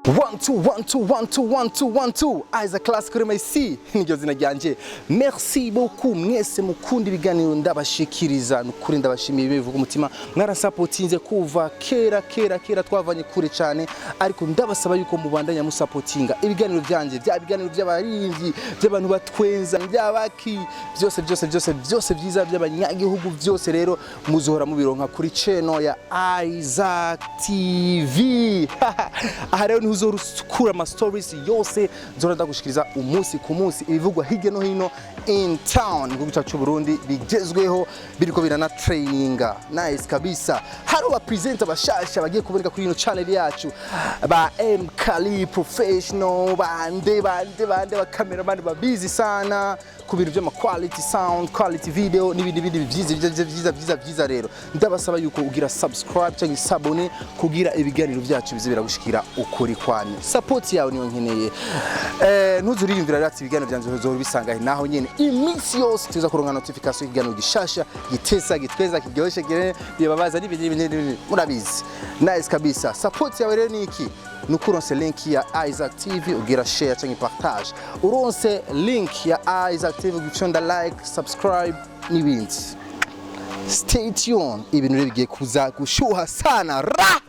One two one two one two one two one two, Isaac Class kuri MC, niryo zina ryanje. Merci beaucoup mwese mukunda ibiganiro ndabashikiriza. Nukuri ndabashimiye bivuga umutima, mwarasapotinze kuva kera kera kera, twavanye kure cyane, ariko ndabasaba yuko mubandanya musapotinga ibiganiro byanje, bya biganiro by'abaririmbyi, by'abantu batwenza, by'abaki, byose byose byose byose byiza by'abanyagihugu byose. Rero muzohora mubironka kuri channel ya Isaac TV. Aha rero niho uzorukura ama stories yose nzora ndagushikiriza umunsi ku munsi, ibivugwa hirya no hino in town mu gihugu cyacu cy'u Burundi, bigezweho, biriko birana traininga nice kabisa. Hari aba presenter bashasha bagiye kuboneka kuri ino channel yacu, ba M Kali Professional, bande bande bande, ba cameraman babizi sana ku bintu by'ama quality sound, quality video n'ibindi bindi byiza byiza byiza byiza byiza. Rero ndabasaba yuko ugira subscribe cyangwa s'abonner kugira ibiganiro byacu bize biragushikira ukuri kwamye. Support yawe niyo nkeneye. Ntuzuriyumvira rero ati ibiganiro byanjye uzohora ubisanga he? Naho nyene iminsi yose tuza kuronka notification y'ikiganiro gishasha, gitesa, gitweza, kiryoshe, bibabaza n'ibindi n'ibindi n'ibindi, murabizi. Nice kabisa. Support yawe rero ni iki? Nuko uronse link ya Isaac TV, ugira share cyangwa partage. Uronse link ya Isaac TV, ugifyonda like, subscribe n'ibindi. Stay tuned, ibintu rero bigiye kuza gushuha sana ra.